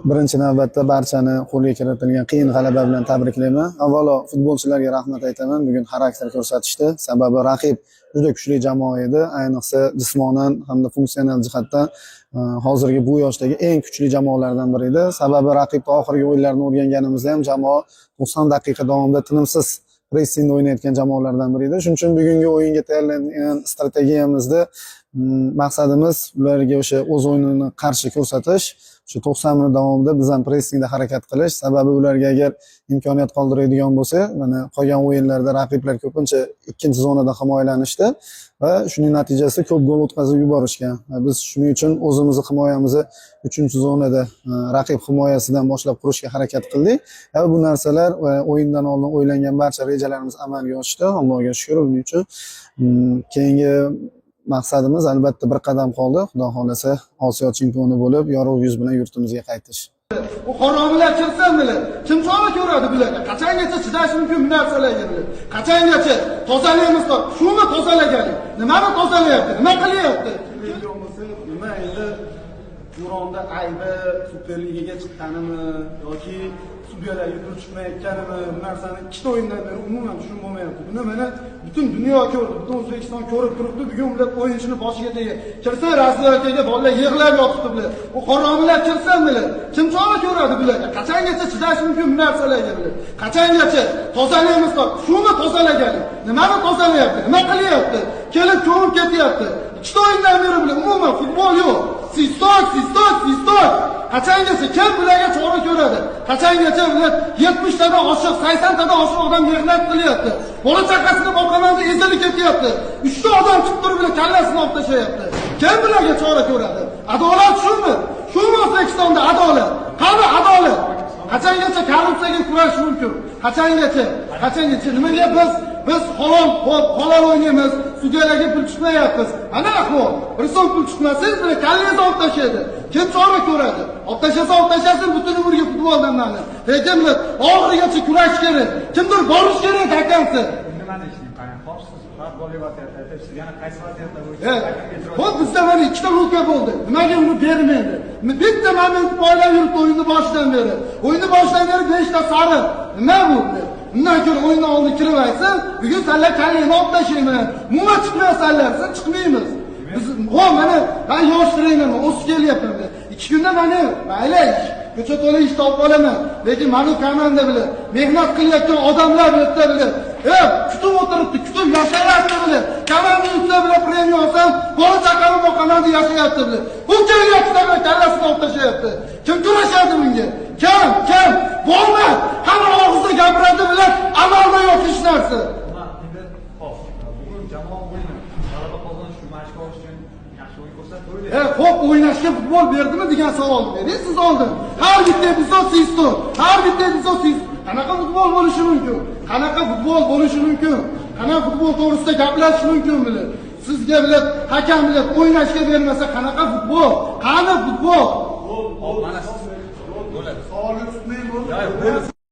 Birinchi navbatda barchani qo'lga kiritilgan qiyin g'alaba bilan tabriklayman. Avvalo futbolchilarga rahmat aytaman. Bugun xarakter ko'rsatishdi. Sababi raqib juda kuchli jamoa edi. Ayniqsa jismonan hamda funksional jihatdan hozirgi bu yoshdagi eng kuchli jamoalardan biri edi. Sababi raqibni oxirgi o'yinlarini o'rganganimizda ham jamoa 90 daqiqa davomida tinimsiz pressingda o'ynayotgan jamoalardan biri edi. Shuning uchun bugungi o'yinga tayyorlangan strategiyamizda maqsadimiz ularga o'sha o'z o'yinini qarshi ko'rsatish, shu 90 minut davomida biz ham pressingda harakat qilish. Sababi ularga agar imkoniyat qoldiradigan bo'lsa, mana qolgan o'yinlarda raqiblar ko'pincha ikkinchi zonada himoyalanishdi va shuning natijasida ko'p gol o'tkazib yuborishgan. Va biz shuning uchun o'zimizni himoyamizni uchinchi zonada raqib himoyasidan boshlab qurishga harakat qildik. Va bu narsalar o'yindan oldin o'ylangan barcha rejalarimiz amalga oshdi. Allohga shukr buning uchun. Keyingi maqsadimiz albatta bir qadam qoldi. Xudo xohlasa Osiyo chempioni bo'lib, yorug' yuz bilan yurtimizga qaytish. Bu haromilar kirsin bile. Kim chora ko'radi bularga? Qachongacha chidash mumkin bu narsalarga bile? Qachongacha tozalaymiz? Shuni tozalaganing. Nimani tozalayapti? Nima qilyapti? Bo'lmasa, nima endi Duronda aybi Superligaga chiqqanimi yoki sudyalarga pul chiqmayotganimi, bu narsani ikkita o'yindan beri umuman tushunib bo'lmayapti. Buni mana butun dunyo ko'rdi, butun O'zbekiston ko'rib turibdi. Bugun ular o'yinchini boshiga tegdi. Kirsa раздевалка ga bolalar yig'lab yotibdi bular. Bu haromilar kirsin bular. Kim chora ko'radi bularga? Qachongacha chidash mumkin bu narsalarga bular? Qachongacha tozalaymiz? Shuni tozalaganing. Nimani tozalayapti? Nima qilyapti? Kelib ko'mib ketyapti. Ikkita o'yindan beri bular umuman futbol yo'q. Свисток, свисток, свисток. Qachongacha kim bularga chora ko'radi? Qachongacha bular 70 tadan oshiq, 80 tadan oshiq odam mehnat qilyapti. Bola chaqasini boqaman deb ezilib ketyapti. 3 ta odam chiqib turib bular kallasini olib tashlayapti. Kim bularga chora ko'radi? Adolat shumi? Shumi O'zbekistonda adolat? Qani adolat? Qachongacha korrupsiyaga kurash mumkin? Qachongacha? Qachongacha? Nimaga biz halol halol o'ynaymiz, sudyalarga pul chiqmayapmiz. Ana ahvol. Bir so'm pul chiqmasangiz, bular kallangizni olib tashlaydi. Kim chora ko'radi? Olib tashlasa olib tashlasin butun umrga futboldan mani. Lekin biz oxirigacha kurash kerak. Kimdir borish kerak до конца. Nimani ishning qarang, hop, siz farqli vaziyatda aytyapsiz, yana qaysi vaziyatlar bo'yicha hakamga e'tiroz? Ho'p, bizda mana ikkita luka bo'ldi. Nimaga uni bermaydi? Bitta moment poylab yuribdi o'yinni boshidan beri. O'yinni boshidan beri 5 ta sariq. Nima bu? Undan ko'ra o'yinni oldin kirib aytsin, bugun sanlar kallangni olib tashlayman. Umuman chiqmayapsanlar, desa chiqmaymiz. Biz ho'p, mana men yosh trenerman, o'sib kelyapman. 2 kunda mana mayli, ko'cha to'la ish topib olaman. Lekin mana komanda bilan mehnat qilayotgan odamlar bu yerda bilan kutib o'tiribdi, kutib yashayapti bilan. Komanda yutsa bilan premiya olsam, bola chaqamni boqaman deb yashayapti bilan. Bu kelyapti, kallasini olib tashlayapti. Kim kurashadi bunga? Kim? Kim? Borma. Hamma og'izda gapiradi bilan, amalda yo'q hech narsa. Nima endi, hop, bugun jamoa o'yini g'alaba qozonish uchun, ochko olish uchun yaxshi o'yin ko'rsatdi o'ylayman. Xo'p, o'ynashga futbol berdimi degan savolni bering siz oldin. Har bitta epizod свисток, har bitta epizod свисток. Qanaqa futbol bo'lishi mumkin? Qanaqa futbol bo'lishi mumkin? Qanaqa futbol to'g'risida gaplashish mumkin bular? Sizga bilib, hakam bilib o'ynashga bermasa qanaqa futbol? Qani futbol? Hop, mana siz bo'ladi. Savolga tutmang bo'ldi.